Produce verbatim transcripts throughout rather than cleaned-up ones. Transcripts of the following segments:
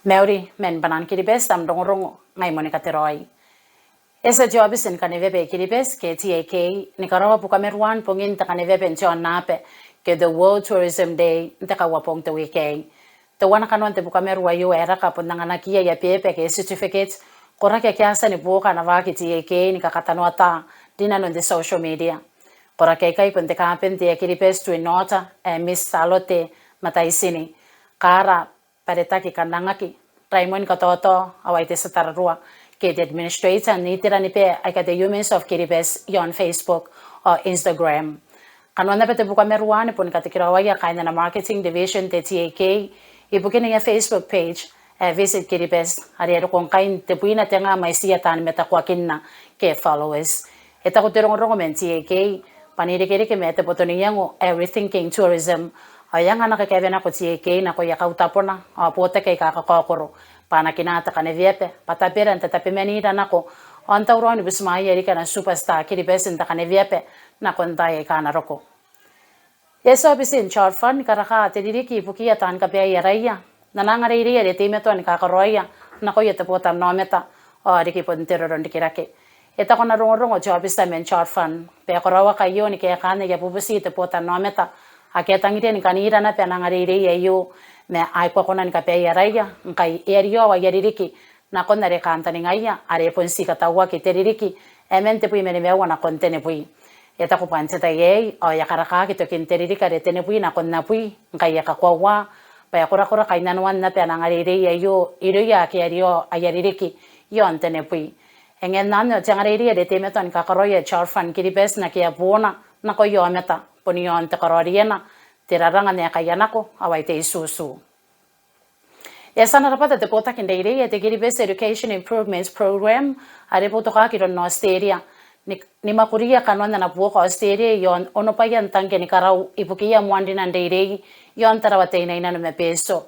Mauri man Bwanan Kiribati, am rongorongo ngai Monica Teroi. E a tia te aobiti ni kaneweaba i Kiribati ke T A K ni karaoa bukamaruan bongin te kaneweaba n te aonnaba ke the World Tourism Day n te Kauabong te wiiki aei. Teuana kanoan te bukamaru aio ae raka bon anganakiia aia beeba ke certificate, koraki ake a tia ni buoka ana waaki T A K ni kakatanoata rinanon te social media. Koraki aikai bon te kaaben te Air Kiribati Twin Otter ae Miss Charlotte Mataisini, kaara Baretaki Kanangaki, Raimon Katoto, ao ai te tia tararua ke te administrator n iteraniba aika te Humans of Kiribati iaon Facebook ao Instagram. Kanoan naba te bukamaru anne bon katekeraoaia kaain ana marketing division te T A K ibukin aia Facebook page ae Visit Kiribati, are e roko ngkai n tebwina te ngaa mwaitiia taan matakuakinna ke followers. E taku te rongorongo man T A K bwa n irekereke ma te boto n iango ae Rethinking Tourism, ao e anga ana kakaewenako T A K nakoia kautabona ao botaki aika kakaokoro bwa a na kinaa te kaneweaba bwa tabera n tatabemanira nako, ao n tauraoi ni butimwaeia riki ana superstar Kiribati n te kaneweaba nakon taai aika a na roko. E a tia aobitin ChildFund ni karaka te ririki ibukiia taan kabaea araia n ana angareirei are e teimatoa ni kakaraoia nakoia te botannaomata ao riki bon te roronrikirake. E taku ana rongorongo te aobita man ChildFund bwa e karaoaki aio ni kaekaan aia bubuti te botannaomata ake a tangiria ni kanira naba ana angareirei aio, ma a aki kona ni kabaea araia ngkai e a riao aia ririki nakon are kantaningaia, are bon ti katauaki te ririki ae man tebwi ma nimaua nakon tenibwi. E taku bwa n te tai aei ao e a karakaaki tokin te ririki are tenibwi nakon abwi, ngkai e kakoaua bwa e korakora kainnanoan naba ana angareirei aio irouia ake a riao aia ririki iaon tenibwi. E ngae n anne ao te angareirei are e teimatoa ni kakaraoia ChildFund Kiribati n akea boona nakoia aomata bon iaon te karaoriena, te raranga n aekaia nako ao ai te itutu. E a tia ana rabwata te botaki n reirei ae te Kiribati Education Improvements Programme, are e boutokaaki iroun Australia, ni, ni mwakuria kanoan ana buoka Australia iaon onobwaian tangke ni karau ibukiia moanrinan reirei iaon Tarawa Teinainano ma Betio.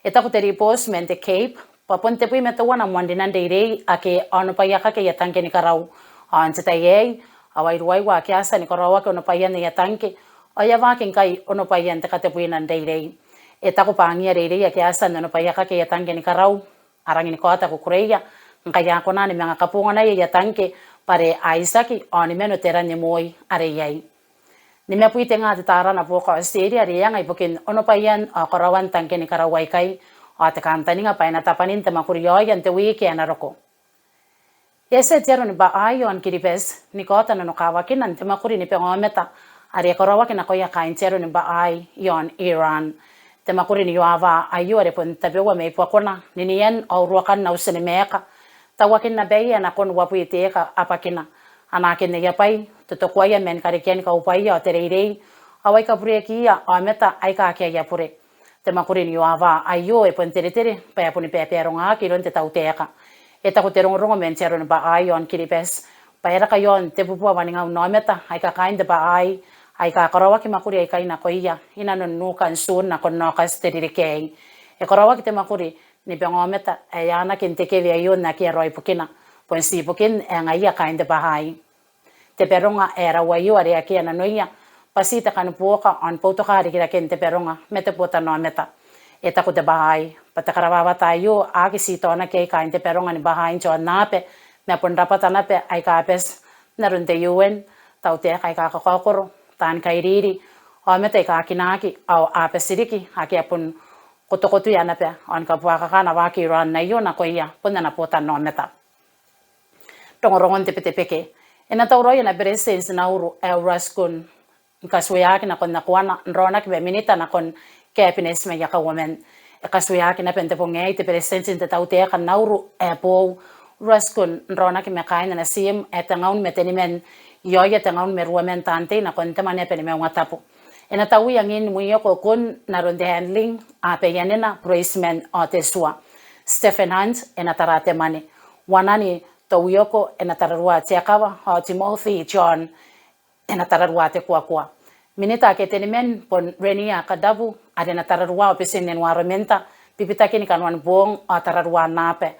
E taku te ribooti man te CAEB bwa bon tebwi ma teuana moanrinan reirei ake a onobwaiakaki aia tangke ni karau. Ao n te tai aei ao ai ruaiwa ake a tia ni karaoaki onobwaian aia tangke, ao e a waaki ngkai onobwaian te katebwina n reirei. E taku bwa angiia reirei ake a tia n onobwaiakaki aia tangke ni karau a rangi ni kaota kukureia ngkai a kona ni manga kabonganai aia tangke bwa are a itiaki ao ni mano te ran ni moi are iai. Nimabwi te ngaa te taara ana buoka Australia are e anga ibukin onobwaian ao karaoan tangke ni karau aikai, ao te kantaninga bwa e na tabwanin te mwakuri aoia n te wiiki ae na roko. E a tia te aro ni bwaai iaon Kiribati ni kaota nanokawakina n te mwakuri ni bengaomata are e karaoaki nakoia kaain te aro ni bwaai iaon Iran. Te mwakuri n iowawa aio are bon tabeua mai buakona, ninian ao uruakan auti ni maeka, tauakin abaia nakon uabwi te eka abwakina, anaakin aia bwai, totokoaia man karekean kaubwaia ao te reirei, ao ai kabureakiia aomata aika akea aia bure. Te mwakuri n iowawa aio e bon teretere bwa e boni babarongaaki iroun te tautaeka. E taku te rongorongo man te aro ni bwaai iaon Kiribati bwa e raka iaon tebubua waningau n aomata aika kaain te bwaai aika karaoaki mwakuri aikai nakoia inanon nukan Tun nakon Aokati te ririki aei. E karaoaki te mwakuri ni bengaomata ae e anaaki n te kewe aio n akea raoi bukina, bon ti ibukin ae ngaiia kaain te bwaai. Te baronga ae rau aio are akea nanoia bwa ti te kanibuoka ao ni boutoka rikiraken te baronga ma te botannaomata. E taku te bwaai bwa te karawawata aio a aki ti taonaki iai kaain te baronga ni bwaai n te aonnaba, ma bon rabwata naba aika a bati n aron te U N, tautaeka aika kakaokoro, taan kairiri, aomata aika kinaaki ao a bati riki ake a bon kotokotoa naba ao ni kabuakaka ana waaki Iran aio nakoia bon ana botannaomata. Rongorongon te Betebeke. E na tauraoi ana Beretitenti Nauru ae Russ Kun ni katueaki nakon nakoana n raonaki ma minita nakon kabineti ma aia kauoman. E katueaki naba n te bong aei te Beretitenti n te tautaeka n Nauru ae boou, Russ Kun, n raonaki ma kaain ana tiim ae tengaun ma teniman, iaoia tengaun ma ruaman taan tei nakon te Mwaneaba ni Maungatabu. E na taui angin mwioko Kun n aron te handling, abaianena, bureitiman ao te tua. Stephen Hunt e na tara te mwane. Wanani Towioko e na tararua te akawa, ao Timothy John e na tararua te kuakua. Minita ake teniman bon Renia Kadavu, are e na tararua aobitin environment, bibitakin kanoan boong ao tararuan aba.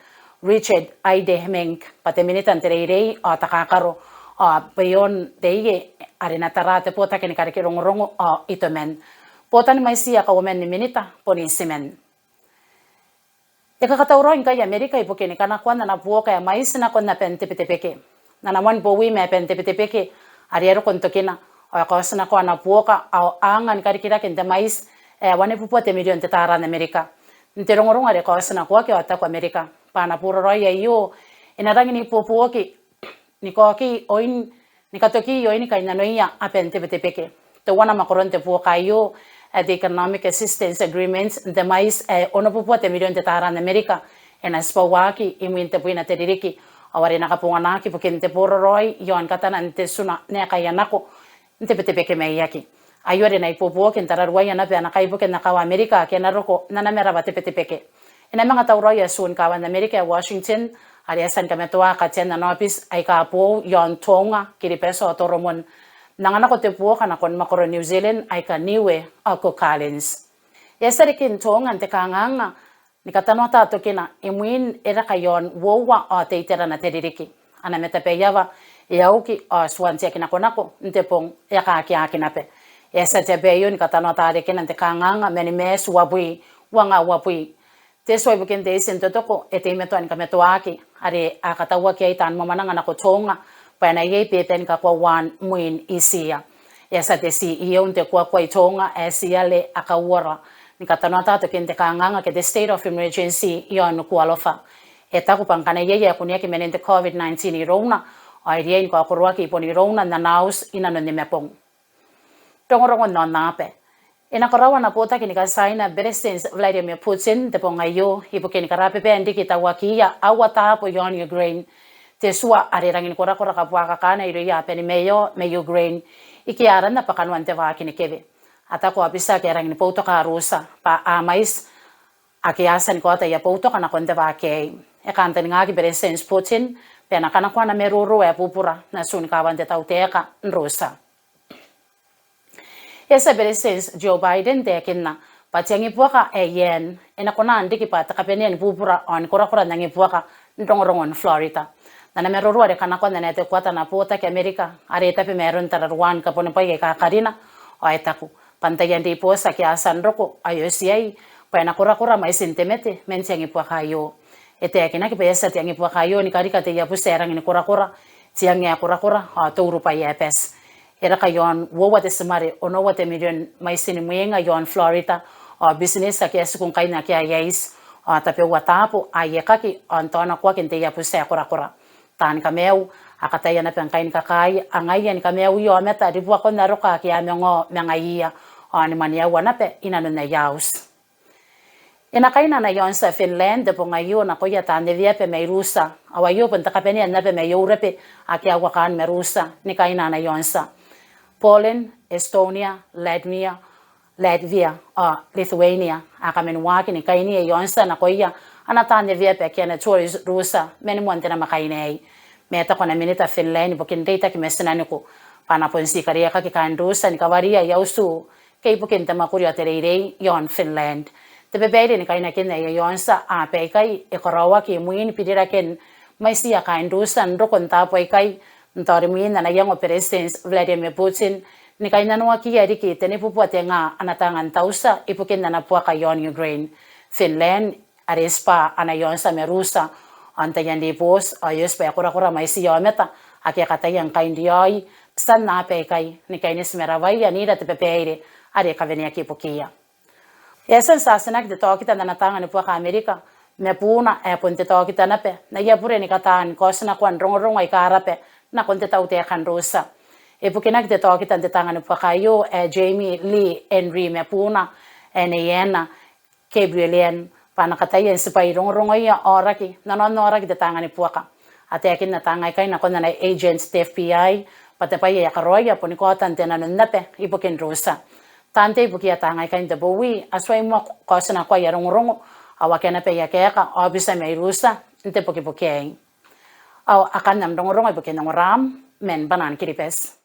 Richard Aide Hemink bwa te minita n te reirei ao takakaro, ao Beyonce Deye, are e na tara te botaki ni kareke rongorongo ao itoman. Botan mwaitiia kauoman ni minita bon itiman. E kakatauraoi ngkai Amerika ibukin kanakoan ana buoka ae mwaiti nakon aban te Betebeke. N ana moan bowi ma aban te Betebeke, are e a roko n tokina, ao e kaotinakoa ana buoka ao a anga ni karikirake n te mwaiti ae wanibubua te mirion te taara n Amerika. N te rongorongo are e kaotinakoaki ao e taku Amerika bwa ana boraraoi aio e na rangi n ibuobuoki ni kaoki oin, ni katoki oin kainnanoia aban te Betebeke. Teuana mwakoron te buoka aio ae te Economic Assistance Agreement n te mwaiti ae onobubua te mirion te taara n Amerika e na tibwaaki imwin tebwina te ririki, ao are e na kabonganaki ibukin te boraraoi iaon katanan te tuna n aekaia nako n te Betebeke Maiaki. Aio are e na ibuobuoki n tararuaia naba ana kaibuke n akawa Amerika ake a na roko n ana maraba te Betebeke. E na manga tauraoi atun kaawan Amerika ae Washington, are e a tia ni kamatoa katean ana aobiti aika boou iaon Tonga, Kiribati ao Toromon, n anganako te buoka nakon mwakoron New Zealand aika Niue ao Cook Islands. E a tia riki n Tonga n te kanganga ni katanoata tokina imwin e raka iaon uoua ao te iterana te ririki. Ana matabaiawa e a uki ao tuan te aki nakonako n te bong e a kakeaki naba. E a tia te aba aio ni katanoata arekena n te kanganga man Maati uabwi, uanga uabwi. Te tua ibukin te iti n totoko e teimatoa ni kamatoaki, are a katauaki iai taan mwamwananga nako Tonga bwa e na iai beeban kakoauaan mwin itiia. E a tia te C E O n te kuakua i Tonga ae Siale Akauora ni katanoata tokin te kanganga ke te state of emergency iaon Nukualofa. E taku bwa ngkana iai ae kuneaki manen te COVID nineteen irouna, ao e riai ni kaokoroaki i bon irouna n ana auti inanon nimabong. Rongorongon aonnaba. E na karaoa ana botaki ni katiaina Beretitenti Vladimir Putin n te bong aio ibukin karababaan riki tauakiia aua taabo iaon Ukraine. Te tua are e rangi ni korakora kabuakakana irouia abani maiu ma Ukraine ike a aranna bwa kanoan te waaki ni kewe. A taku aobitia ake a rangi ni boutoka Russia bwa a mwaiti ake a tia ni kaota aia boutoka nakon te waaki aei. E kantaningaaki Beretitenti Putin bwa e na kanakoa ana maroro ae bubura n atun kaawan te tautaeka n Russia. E a tia Beretitenti Joe Biden n taekinna bwa te angibuaka ae yen e na kona n riki bwa te kabanea ni bubura ao ni korakora n angibuaka n rongorongon Florida. N ana maroro are kanakoan ana atekoata ana botaki Amerika are e tabe ma aron tararuaan kabuanibwai aika karina, ao e taku bwa n taian ribooti ake a tia n roko ao e oti iai bwa e na korakora mwaitin te mate man te angibuaka aio. E taekinaki bwa e a tia te angibuaka aio ni karika te iabuti ae rangi ni korakora, te ang ae korakora ao te urubwai ae bati. E raka iaon uoua te timare onoua te mirion mwaitin mwenga iaon Florida, ao bitineti ake a tiku ngkai n akea aia iti, ao tabeua taabo a iekaki ao n taonakoaki n te iabuti ae korakora. Taani kamaiu a kataia naba ngkai ni kakaai angaia ni kamaiuia aomata ribuakon aroka ake a mangao ma ngaiia, ao ni mwaneaua naba inanon aia auti. E na kaina ana aontita Finland n te bong aio nakoia taan neweaba mai Russia, ao aio bon te kabanea n aba mai Eurobe ake a uakaan ma Russia ni kaina ana aontita. Poland, Estonia, Latvia, Latvia ao Lithuania a kaman waaki ni kaini aontita nakoia ana taan neweaba ake a na tourist Russia man moan te namwakaina aei. Ma e taku ana minita Finland ibukin reitaki ma tinaniku bwa a na bon tii kariaiakaki kaain Russia ni kawariia aia utu ke ibukin te mwakuri ao te reirei iaon Finland. Te babaire ni kainakin aia aontita aaba aikai e karaoaki imwin biriraken mwaitiia kaain Russia n roko n taabo aikai, n taorimwin ana iango Beretitenti Vladimir Putin ni kainnanoakiia riki tenibubua te nga ana taanga n tautia ibukin ana buaka iaon Ukraine. Finland are e tibwa ana aontita ma Russia, ao n taian ribooti ao e oti bwa e korakora mwaitiia aomata ake a kataia ngkai n riaoi tian aaba aikai ni kaineti ma rawaia n ira te babaire are e kaweneaki ibukiia. E a tia n tiatinaki te taokita n ana taanga ni buaka Amerika ma buuna ae bon te taokita naba n aia bure ni kataan kaotinakoan rongorongo aika raba nakon te tautaeka n Russia. E bukinaki te taokita n te taanga ni buaka aio ae Jamie Lee Henry ma buuna ae Nei Anna Gabrielian bwa a na kataia n tibwai rongorongoia aoraki n aonaoraki te taanga ni buaka. A taekinna taanga aikai nakon ana agent te F B I bwa te bwai ae a karaoia boni kaotan te nano n aba ibukin Russia. Taan tei ibukiia taanga aikai n te bowi a tuai moa kaotinakoa aia rongorongo, ao akea naba aia kaeka aobitia mai Russia n te bukibuki aei. Ao akanne am rongorongo ibukin ongoraam man Bwanaan Kiribati.